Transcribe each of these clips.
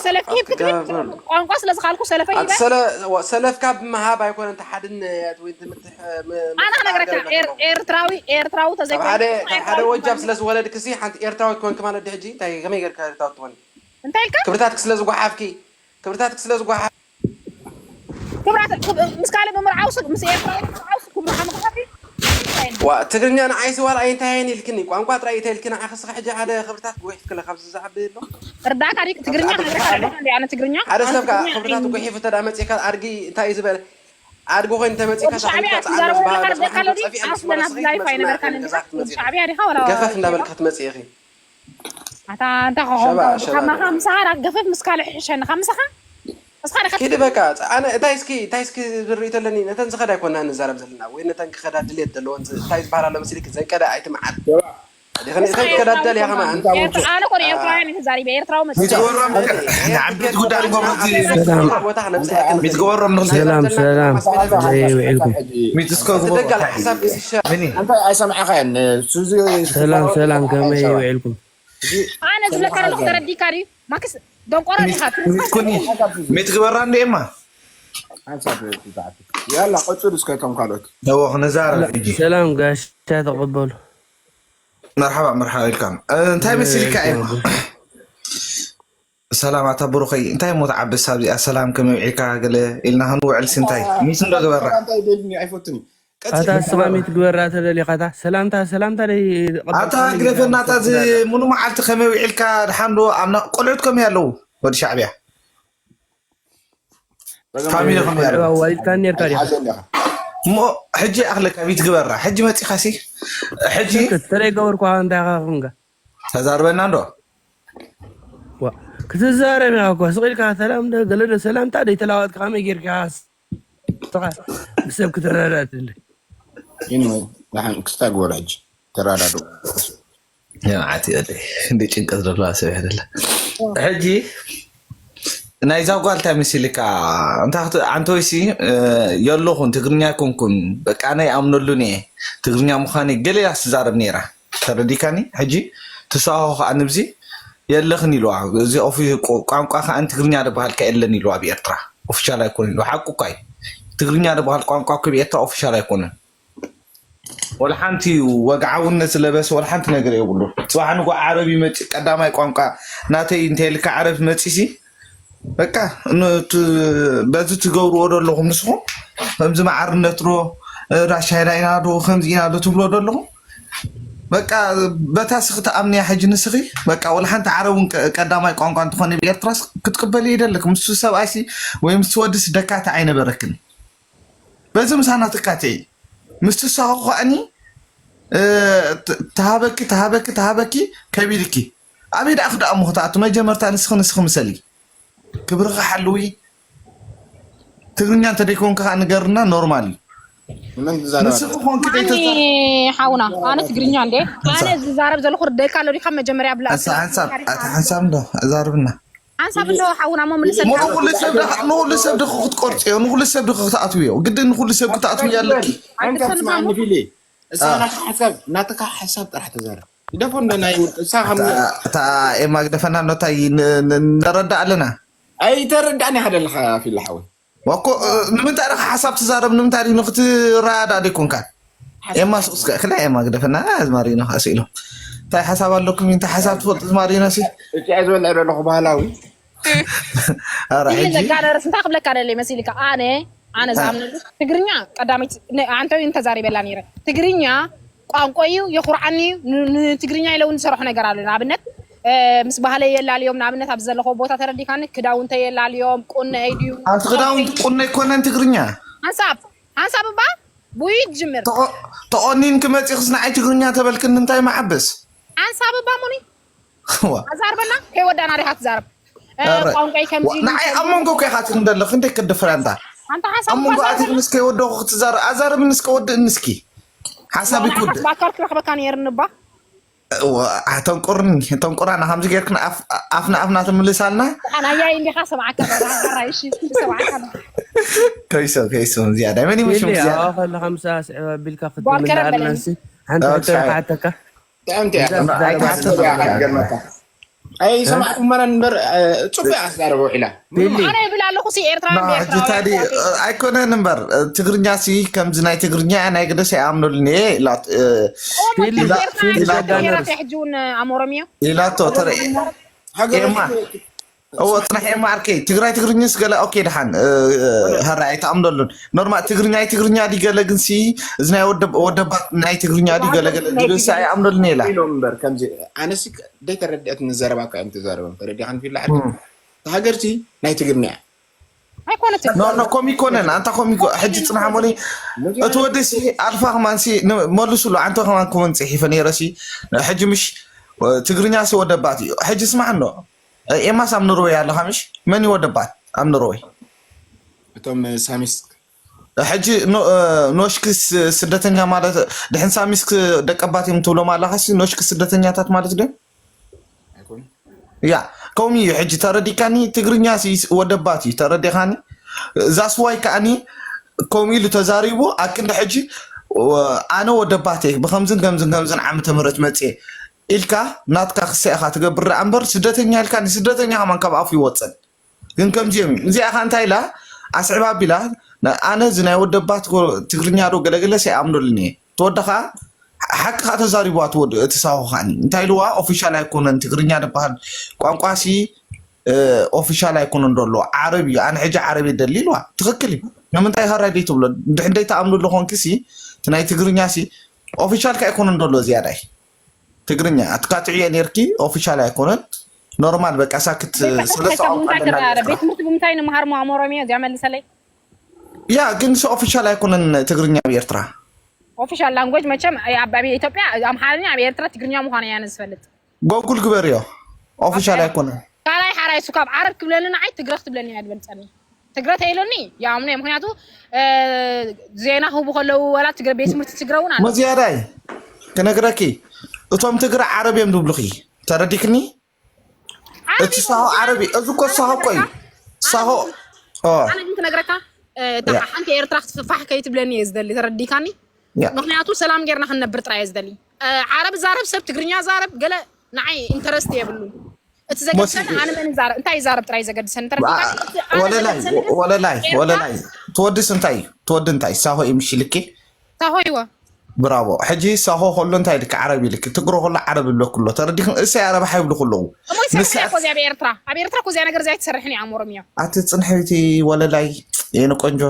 ሰለፍ ሂብክ ትብል ኣትጋብር። ቋንቋ ስለ ዝኻልኩ ሰለፈ ኣቲ ሂበ። ሰለ-፣ ወ-፣ ሰለፍካ ብምሃብ ኣይኮነን፣ እቲ ሓድነት ወይ ትምህርቲ፣ እ፣ ም-፣ ኣና ምፍጣር ክነግረካ፣ ገለ ኤር-፣ ኣለዎ። ኤርትራዊ፣ ኤርትራዊ ካብ ተዘይኮይኑ ሓደ፣ ካብ ኤርትራዊ ሓደ ወጃብ ትኾኒ። ስለ ዝወለድክሲ ሓንቲ ኤርትራዊት ኮንክ ማለት ድሕጂ እንታይ፣ ከመይ ጌርካ ኤርትራዊት ትኾኒ? እንታይ ኢልካ? ክብርታትክ ስለ ዝጓሓፍኪ፣ ክብርታትክ ስለ ዝጓሓፍ ክብራት፣ ክብ-፣ ምስ ካልእ ብምርዓውስ፣ ምስ ኤርትራዊ ብምርዓውስ ክብርኻ ምኽሓፊ? ዋ፣ ትግርኛ ንዓይሲ ዋላ ኣይንታየን ኢልክኒ፣ ቋንቋ ጥራይ እተ ኢልክኒ፣ ንዓኺ ስኻ ሕጂ ሓደ ክብርታት ጉሒፍክለ ካብዚ ዝዓቢ ኣሎ። እርዳእካ ዲክ-፣ ትግርኛ ክነግረካ ኣለኹ እንዴ፣ ኣነ ትግርኛ፣ ሓደ ኣነ ሰብ ከኣ ትግርኛ ክብርታት ኣይን-፣ ጉሒፉ ተዳ መጺእካ ኣድጊ እንታይ እዩ ዝበለ? ኣድጊ ኮይኑ ተመጺእካ ወዲ ሻዕብያ ሳሕልካ ጸዓት ትዛረበሉ ዝበሃል ነገር በቃ ሎዲ፣ ጽባሕ ኣስለና ዝበለሲ ብላይ ፋይ ነበርካ ገዛ ነንዲኻ? ክትመጺ ወዲ ኢኺ። ሻዕብያ ዲኻ ወላ ገፈፍ እንዳበልካ ክትመጺ ኢኺ። ኣታ እንታ ኸኾን ሸባ፣ ካብ ሸባ። ማኻ ምሳኻ ራክ ገፈፍ ምስ ካልእ ሕሸኒ ካብ ምሳኻ? እስኻ ዲኻ ኪዲ በቃ፣ ኣነ እታይ እስኪ፣ እታይ እስኪ ዝብል ርእይቶ ኣለኒ፣ ነተን ዝኸዳ ኣይኮና ንዛረብ ዘለና፣ ወይ ነተን ክኸዳ ድልየት ዘለወን ዝ-፣ እንታይ ዝበሃል ኣሎ መሲልክ፣ ዘንቀደ ኣይትምዓድ። ሸባ። ዲኽን እስኻ እንታይ ክኸዳ ኤርትራዊ ደልያ ኢኻ ከማን? ኤርትራ-፣ ኣነ ኮነ ኤርትራውያን እየ ተዛሪበ፣ ኤርትራዊ መጺኡ። ሚትጎሮም ኦኬ፣ ንዓበይቲ ጉዳይ ንገብሮ እዚ ሰላም። ቦታ ክነብጽሕ ኣይክንኽእል። ሚትጎሮም ንኽእል። ሰላም፣ ሰላም። ከመይ ውዒልኩም? ሚትስኮ ግበሮ። ትደጋል ሓሳብ ክስሸ። ምኒ? እንታይ ኣይሰምዐኻን? ሱዚ ሰላም፣ ሰላም፣ ከመይ ውዒልኩም? ኣነ ዝብለካ ዘለኹ ተረዲእካ ድዩ? ማክስ ደንቆሮ ዲኻ? ሚትኩኒ፣ ሚትግበራ እንዴ እማ? ሓንሳብ ትትዓት። ያላ፣ ቀጽሉ እስከ እቶም ካልኦት። እወ፣ ክንዛረብ ሕጂ። ሰላም ጋሻ ተቐበሉ። መርሓባ፣ መርሓባ ኢልካም። እ፣ እንታይ መሲልካ እዮም? ሰላም ኣታ ብሩኸይ፣ እንታይ እሞ ትዓብስ ኣብዚኣ? ሰላም ከመይ ውዒልካ? ገለ ኢልና ክንውዕልሲ እንታይ? ሚት እንዶ ግበራ። እንታይ ደልኒ ኣይፈቱን እዩ። ቀጽል። ኣታ ስኻ ሚት ግበራ ተደሊኻ፣ ኣታ ሰላምታ፣ ሰላምታ ደይ ቀበል ኣታ ሰላም ግደፈና፣ ኣታ እዚ ይግበራ። ሙሉ መዓልቲ ከመይ ውዒልካ? ድሓን ዶ ኣብ ና-፣ ቆልዑት ከመይ ኣለዉ? ወዲ ሻዕብያ። ፋሚሊ ከመይ ኣለዉ? ዋሊድካ ኔርካ ዲኻ? ሓዘን ዲኻ? እሞ ሕጂ ኣኽለካ ሚት ግበራ። ሕጂ መጺኻሲ? ሕጂ ስክት፣ ተረይ ገበርኩ፣ ኣንታ ኢኻ ኹንጋ። ተዛርበና እንዶ? ዋ፣ ክትዛረብ ኢኻ እኮ፣ ስቕ ኢልካ ሰላም ዶ፣ ገለ ዶ፣ ሰላምታ ደይ ተላዋጥካ፣ ከመይ ጌርካ? ንስኻ ብሰብ ክትረዳዳእ ትደሊ። Anyway፣ ንሓን ክስታይ ግበሩ ሕጂ። ተረዳድኡ። ንብዓት ይበለይ። ክንደይ ጭንቀት ዘለዋ ሰብ እያ ደላ። ሕጂ ናይዛ ጓል እንታይ መሲልካ? እንታይ ክት-፣ ኣንተ ወይሲ፣ እ፣ የለኹን፣ ትግርኛ ኣይኮንኩን፣ በቃ፣ ኣነ ይኣምነሉን እየ፣ ትግርኛ ምዃነይ ገለ ኢላ ትዛረብ ነይራ። ተረዲካኒ? ሕጂ ትሰኻኹ ከኣ ንብዚ የለኽን ኢልዋ። እዚ ኦፊ-፣ ቋ-፣ ቋንቋ ከኣ ትግርኛ ዝበሃል ከኣ የለን ኢልዋ ኣብ ኤርትራ። ኦፊሻል ኣይኮነን ኢልዋ። ሓቁ እኳ እዩ። ትግርኛ ዝበሃል ቋንቋ እኮ ብኤርትራ ኦፊሻል ኣይኮነን። ወላ ሓንቲ ወግዓውነት ዝለበሰ ወላ ሓንቲ ነገር የብሉ። ጽባሕ ንግሆ ዓረብ ይመጽእ፣ ቀዳማይ ቋንቋ ናተይ እንተ ኢልካ ዓረብ መጺሲ፣ በቃ፣ ን-፣ ት-፣ በዚ ትገብርዎ ዘለኹም ንስኹም፣ ከምዚ ማዕርነት ዶ፣ ራሻይና ኢና ዶ፣ ከምዚ ኢና ዶ ትብሎ ዘለኹም? በቃ፣ በታ ስኺ ትኣምንያ ሕጂ ንስኺ፣ በቃ፣ ወላ ሓንቲ ዓረብ እውን ቀ-፣ ቀዳማይ ቋንቋ እንተኾነ ብኤርትራስ ክትቅበሊ ይደለክ። ምስቲ ሰብኣይሲ ወይ ምስቲ ወድስ ደካቲ ኣይነበረክን። በዚ ምሳና ትካተይ። ምስቲ ሰኺ ከኣኒ፣ እ፣ ት-፣ ተሃበኪ፣ ተሃበኪ፣ ተሃበኪ፣ ከቢድኪ። ኣበይ ደኣ ክደኣሙ ክትኣቱ? መጀመርታ ንስኺ፣ ንስኺ ምሰሊ። ክብርኺ ሓልዊ። ትግርኛ እንተደይኮንካ ከኣ ንገርና፣ ኖርማል እዩ። መን ትዛረብ ንስኺ ኣለኻ? ኮንኪ ማኒ ደይተዛ-፣ ሓውና፣ ኣነ ትግርኛ እንዴ? ኣነ ዝዛረብ ዘለኹ ርደካ ኣሎ ዲኻ? መጀመርያ ብላ ኣሳ-፣ ሓንሳብ፣ ኣታ ሓንሳብ እንዶ፣ ኣዛርብና። ሓንሳብ እንዶ ሓውና፣ እሞ ምልሰ ንኹሉ ሰብ ዲኻ፣ ንኹሉ ሰብ ዲኻ ክትቆርጽዮ? ንኹሉ ሰብ ዲኻ ክትኣትውዮ? ግድን ንኹሉ ሰብ ክትኣትውዮ ኣለኪ? ኣንተ ኣይትሰማሙ። ስማዕኒ ፊሊ። እሳ አ። ናትካ ሓሳብ፣ ናትካ ሓሳብ ጥራሕ ተዛረብ። ግደፎ እንዶ ናይ ውልቀ፣ እሳ ከም እታ፣ እታ ኤማ ግደፈና እንዶ፣ እንታይ ን-፣ ን-፣ ንረዳእ ኣለና። ኣይተረዳእኒ ኢኻ ዘለኻ ፊሊ ሓወይ። ዋኮ፣ እ፣ ንምንታይ ኢኻ ሓሳብ ትዛረብ? ንምንታይ ንኽትረዳእ ደይኮንካ? ሓሳብ ኤማ ሱቅ እስከ፣ ክላ ኤማ ግደፈና፣ አ፣ ዝማሪኖ ከኣ ስኢሎም። እንታይ ሓሳብ ኣለኩም? እንታይ ሓሳብ ትፈልጡ ዝማሪኖ ሲ? እጭ ዝበልዕ ዘለኹ ባህላዊ። ኧረ፣ ኢለ ሕጂ ዘጋነርስ እንታይ ክብለካ ደለይ መሲልካ? ኣነ፣ ኣነ አ። ዝኣምነሉ ትግርኛ ቀዳመይቲ ነ-፣ ኣንተ እውን ተዛሪበላ ነይረ። ትግርኛ ቋንቋ እዩ፣ የኹርዓኒ እዩ። ን-፣ ንትግርኛ ኢለ እውን ዝሰርሖ ነገር ኣሎ። ንኣብነት፣ እ፣ ምስ ባህለይ የላልዮም። ንኣብነት፣ ኣብዚ ዘለኹዎ ቦታ ተረዲኻኒ፣ ክዳውንተይ የላልዮም፣ ቁነይ ድዩ? ኣንቲ ክዳውንቲ ቁነ ኣይኮነን ትግርኛ። ሓንሳብ፣ ሓንሳብ እባ፣ ብኡ እዩ ዝጅምር። ተቆ-፣ ተቆኒንኪ መጺኽስ ንዓይ ትግርኛ ተበልክኒ፣ እንታይ መዓበስ? ሓንሳብ እባ፣ ሙኒ። ዋ። ኣዛርበና፣ ከይወዳእና ዲኻ ትዛረብ? እ፣ ኧረ። ቋንቋይ ከምዚ ዋ፣ እዩ፣ ንዓይ ከምዚ ኣብ መንጎ እዩ። እኮ ኢኻ ትኽንደለኽ፣ ክንደይ ክድፍራ እንታ? ኣንታ ሓንሳብ ኣብ መንጎ እባ ኣቲኽኒ እስከ ይወደኹ ክትዛረብ፣ ኣዛርብኒ እስከ ወድእኒ እስኪ። ሓሳብ ኣንታ ይኩድ። ብኣካል ክረኽበካ ነይርኒ እባ። እዋ፣ ኣተንቁርኒ፣ ተንቁራና፣ ከምዚ ጌርክን ኣፍ-፣ ኣፍና ኣፍና ትምልሳልና። ኣናያይ እንዲኻ ሰብዓካ፣ ሰብዓካ። ከይሶ፣ ከይሶ፣ ዝያዳ። መን ይመሽም ኢለ፣ ዝያዳ? ኣዋ፣ ከለኻ ምሳ ስዕብ ኣቢልካ ጓል ክትምልኣልና ከረበለኒ። እንሲ። ሓንቲ ኦኬ። ሕቶ ይሓተካ። ጥዕምቲ እያ። እዛ ትዛረባ ኣይትሓተኻ። ዘለኻ። ገርመካ። ኣይሰማዕኩ መረን እምበር ጽቡቅ ኣስዳረበ ውዒላ። ኣነ ይብል ኣለኹ ሲ ኤርትራ ሕጂ ታዲ ኣይኮነን እምበር ትግርኛ ሲ ከምዚ ናይ ትግርኛ ናይ ግደስ ኣይኣምነሉን እየ ኢላት ሕጂ እውን ኣሞሮሚዮ ኢላቶ ተረ ኤማ እዎ ጽናሕ ኤማ ኣርከይ ትግራይ ትግርኝስ ገለ ኦኬ ድሓን ሀራ ኣይተኣምነሉን ኖርማል ትግርኛ ትግርኛ ዲ ገለ ግን ሲ እዚ ናይ ወደባት ናይ ትግርኛ ዲ ገለ ገለ ዝብል ሲ ኣይኣምነሉን ኢላ እምበር ከምዚ ኣነሲ ደይተረድአት ንዘረባ እኮ እዮም ተዛረቦም ተረዲኻን ፊላ ሓቂ ሃገርቲ ናይ ትግርኛ ኣይኮነትን ኖ ኖ ኮም ይኮነን ኣንታ ኮም ይኮ ሕጂ ጽናሕ ሞኒ እቲ ወዲ ሲ ኣልፋ ከማን ሲ ን- መልሱሉ ኣንተ ከማን ኮመን ጽሒፈ ነይረ ሲ ሕጂ ምሽ ትግርኛ ሲ ወደባት እዩ ሕጂ ስማዕ ኖ ኤማስ ኣብ ኖርወይ ኣለኻ ምሽ መን እዩ ወደባት ኣብ ኖርወይ እቶም ሳሚስ ሕጂ ኖ- ኖሽክስ ስደተኛ ማለት ድሕን ሳሚስክ ደቀባት እዮም ትብሎም ኣለኻ ሲ ኖሽክ ስደተኛታት ማለት ድዮም ኣይኮኑ ያ ከምኡ እዩ ሕጂ ተረዲካኒ ትግርኛ ሲ ወደባት እዩ ተረዲኻኒ ዛስዋይ ከኣኒ ከምኡ ኢሉ ተዛሪቡ ኣክንዲ ሕጂ ኣነ ወደባት እየ ብከምዝን ከምዝን ከምዝን ዓመተ ምህረት መፅየ ኢልካ ናትካ ክሰ ኢኻ ትገብር ደኣ እምበር ስደተኛ ኢልካ ንስደተኛ ከማን ካብ ኣፉ ይወፅን ግን ከምዚኦም እዩ እዚኣ ኻ እንታይ ኢላ ኣስዕባ ኣቢላ ኣነ እዚ ናይ ወደባት ትግርኛ ዶ ገለገለ ሰይኣምነሉን እየ ተወደ ኸዓ ሓቂ ከዓ ተዛሪብዋ ትወድ እቲ ሳሆ ከዓኒ እንታይ ኢልዋ ኦፊሻል ኣይኮነን ትግርኛ ዝበሃል ቋንቋ ሲ ኦፊሻል ኣይኮነን ዶ ኣለዎ ዓረብ እዩ ኣነ ሕጂ ዓረብ እየ ደሊ ኢልዋ ትኽክል እዩ ንምንታይ ኸራይ ደይ ትብሎ ድሕን ደይ ተኣምኑ ኣለኾንኪ ሲ እቲ ናይ ትግርኛ ሲ ኦፊሻል ከ ኣይኮነን ዶ ኣሎ ዝያዳይ ትግርኛ ኣትካትዕዮ ነርኪ ኦፊሻል ኣይኮነን ኖርማል በቃ ሳክት ሰለስተ ቋንቋ ኣለና ቤት ትምህርቲ ብምንታይ ንምሃር ሞ ኣሞሮም እየ እዚኣ መልሰለይ ያ ግን ሲ ኦፊሻል ኣይኮነን ትግርኛ ኣብ ኤርትራ ኦፊሻል ላንጉጅ መቸም ኣብ ኢትዮጵያ ኣምሓርኛ ኣብ ኤርትራ ትግርኛ ምዃኑ እያ ዝፈልጥ ጎጉል ግበርዮ ኦፊሻል ኣይኮነን ካልኣይ ሓራይ እሱ ካብ ዓረብ ክብለኒ ንዓይ ትግረ ክትብለኒ እያ ዝበልፀኒ ትግረ ተይለኒ ይኣምኖ እየ ምክንያቱ ዜና ክህቡ ከለዉ ወላ ትግረ ቤት ትምህርቲ ትግረ እውን ኣሎ መዝያዳይ ክነግረኪ እቶም ትግረ ዓረብ እዮም ዝብሉኺ ተረዲክኒ እቲ ሳሆ ዓረብ እዩ እዚ እኮ ሳሆ እኮ እዩ ሳሆ ኦ ኣነ ግን ክነግረካ እታ ሓንቲ ኤርትራ ክትፍፋሕ ከይትብለኒ እየ ዝደሊ ተረዲካኒ ያ። ምክንያቱ ሰላም ጌርና ክንነብር ጥራይ እየ ዝደሊ ዓረብ ዛረብ ሰብ ትግርኛ ዛረብ ገለ ንዓይ ኢንተረስት የብሉ እቲ ዘገድሰኒ ኣነ መን ዛረብ እንታይ ይዛረብ ጥራይ ዘገድሰኒ ተረዲካ ወለላይ ወለላይ ወለላይ ትወድስ እንታይ እዩ ትወዲ እንታይ ሳሆ እዩ ምሽ ልኬ ታሆይዎ ብራቮ ሕጂ ሳሆ ከሎ እንታይ ልክ ዓረብ ይልክ ትግሮ ከሎ ዓረብ ይብለኩ ኣሎ ተረዲክን እሰይ ኣረባሓ ይብልኩ ኣለዉ እሞ ይሰርሕ እኮ እዚኣ ኣብ ኤርትራ ኣብ ኤርትራ እኮ እዚኣ ነገር እዚኣ ኣይትሰርሕን እዩ ኣሞሮም እዮም ኣቲ ፅንሕቲ ወለላይ የነ ቆንጆ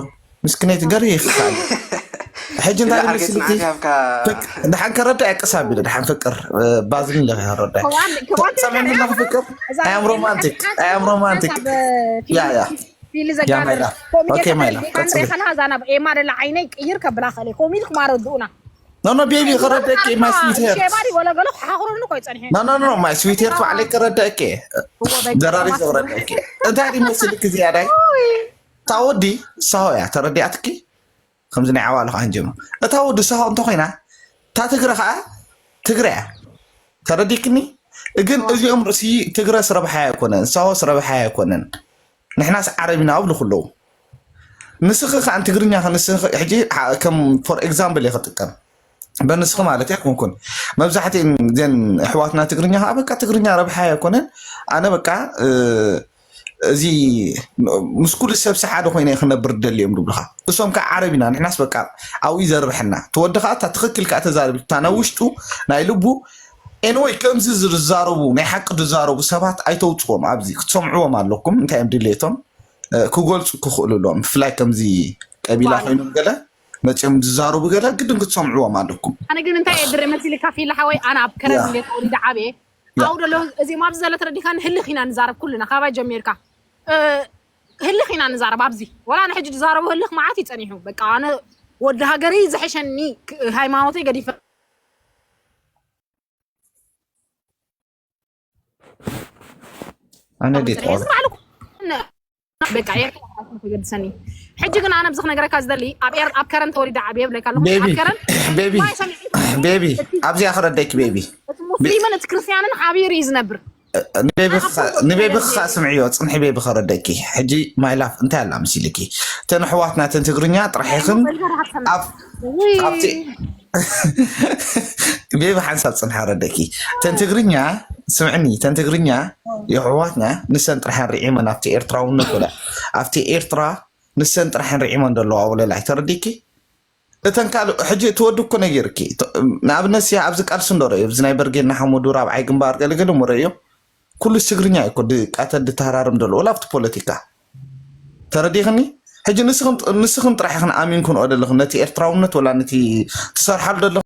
ምስክነይቲ ገር ይክሳል ሕጂ እንታይ ምስልቲ ድሓን ከረዳ ያቀሳብ ኢለ ድሓን ፍቅር ባዝሊን ለካ ከረዳ ሰሚዕኒ ኣለኹ ፍቅር I am romantic I am romantic ያ ያ ፊሊ ያ ማይላ ኦኬ ማይላ ቀጽሊ ዘጋነሪኻና እዛ ናብ ኤማ ደላ ዓይነይ ቅይር ከብላ ኸለ ኮሚል ክማረድኡና ኖ ኖ ቤቢ ከረደኪ my sweetheart ሸባሪ ወለገሎ ክሓኽሩኒ ኮይ ጸኒሐ no no no my sweetheart ባዕለይ ከረደኪ ደራሪ ዘውረደኪ እንታይ ድመስልክ ዝያዳይ ታወዲ ሳሆ እያ ተረዲኣትኪ ከምዚ ናይ ዓዋሉ ከዓ ንጀምር እታ ወዲ ሳሆ እንተኮይና እታ ትግረ ከዓ ትግረ እያ ተረዲክኒ ግን እዚኦም ርእሲ ትግረስ ረብሓ ኣይኮነን ሳሆስ ረብሓ ኣይኮነን ንሕናስ ዓረብ ኢና ኣብሉ ኩለዉ ንስኺ ከዓ ትግርኛ ንስኺ ሕጂ ከም for example እየ ክጥቀም በንስኺ ማለት ኣይኮንኩን መብዛሕትእን ዘን ኣሕዋትና ትግርኛ ከዓ በቃ ትግርኛ ረብሓ ኣይኮነን ኣነ በቃ እዚ ምስ ኩሉ ሰብሲ ሓደ ኮይነ ክነብር ደሊ እዮም ዝብሉካ እሶም ከዓ ዓረብ ኢና ንሕናስ በቃ ኣብኡ ዘርብሐና ተወዲ ከዓ እታ ትኽክል ከዓ ተዛርብ እታ ናይ ውሽጡ ናይ ልቡ anyway ከምዚ ዝዛረቡ ናይ ሓቂ ዝዛረቡ ሰባት ኣይተውፅዎም ኣብዚ ክትሰምዕዎም ኣለኩም እንታይ እዮም ድሌቶም ክገልፁ ክኽእሉ ኣለዎም ብፍላይ ከምዚ ቀቢላ ኮይኖም ገለ መፅኦም ዝዛረቡ ገለ ግድን ክትሰምዕዎም ኣለኩም ኣነ ግን እንታይ እየ ድረ መሲልካ ፊላ ሓወይ ኣነ ኣብ ከረን እንዴት ተወሊደ ዓብየ ኣብኡ ደሎ እዚኦም ኣብዚ ዘሎ ተረዲካ ንህልኽ ኢና ንዛረብ ኩልና ካባይ ጀሚርካ ህልኽ ኢና ንዛረብ ኣብዚ ወላ ንሕጂ ዝዛረቡ ህልኽ መዓት እዩ ፀኒሑ በቃ ኣነ ወዲ ሃገረይ ዝሐሸኒ ሃይማኖተይ ገዲፈ ኣነ ዴት በቃ ኤርትራ ተገድሰኒ ሕጂ ግን ኣነ ብዝኽ ነገረካ ዝደሊ ኣብ ኤር ኣብ ከረን ተወሊደ ዓብየ ብለካ ኣለኹ ኣብ ከረን ቤቢ ቤቢ ኣብዚኣ ክረደይክ ቤቢ ሙስሊምን እቲ ክርስትያንን ሓቢሩ እዩ ዝነብር ንቤቢ ክኻ ስምዕዮ ፅንሒ ቤቢ ከረደኪ ሕጂ ማይላፍ እንታይ ኣላ መሲልኪ እተን ኣሕዋትና እተን ትግርኛ ጥራሕ ኢኽን ኣብቲ ቤቢ ሓንሳብ ፅንሒ ከረደኪ እተን ትግርኛ ስምዕኒ፣ እተን ትግርኛ የሕዋትና ንሰን ጥራሕ ርዒመን ኣብቲ ኤርትራውነት ወላ ኣብቲ ኤርትራ ንሰን ጥራሕ ርዒመን ዘለዋ ወለላይ ተረዲኪ። እተን ካልእ ሕጂ እቲ ወዲ እኮ ነጊርኪ። ንኣብነት ሲ ኣብዚ ቃልሲ እንዶ ረእዮ፣ ኣብዚ ናይ በርጌድ ንሓመዱ ራብዓይ ግንባር ገለገለ እሞ ረእዮ። ኩሉ ትግርኛ እዩ እኮ ድቃተል ድተሃራርም ዘሎ፣ ወላ ኣብቲ ፖለቲካ። ተረዲኽኒ? ሕጂ ንስኽን ጥራሕ ኢኽን ኣሚንክንኦ ዘለኽን ነቲ ኤርትራውነት ወላ ነቲ ትሰርሓሉ ዘለኽን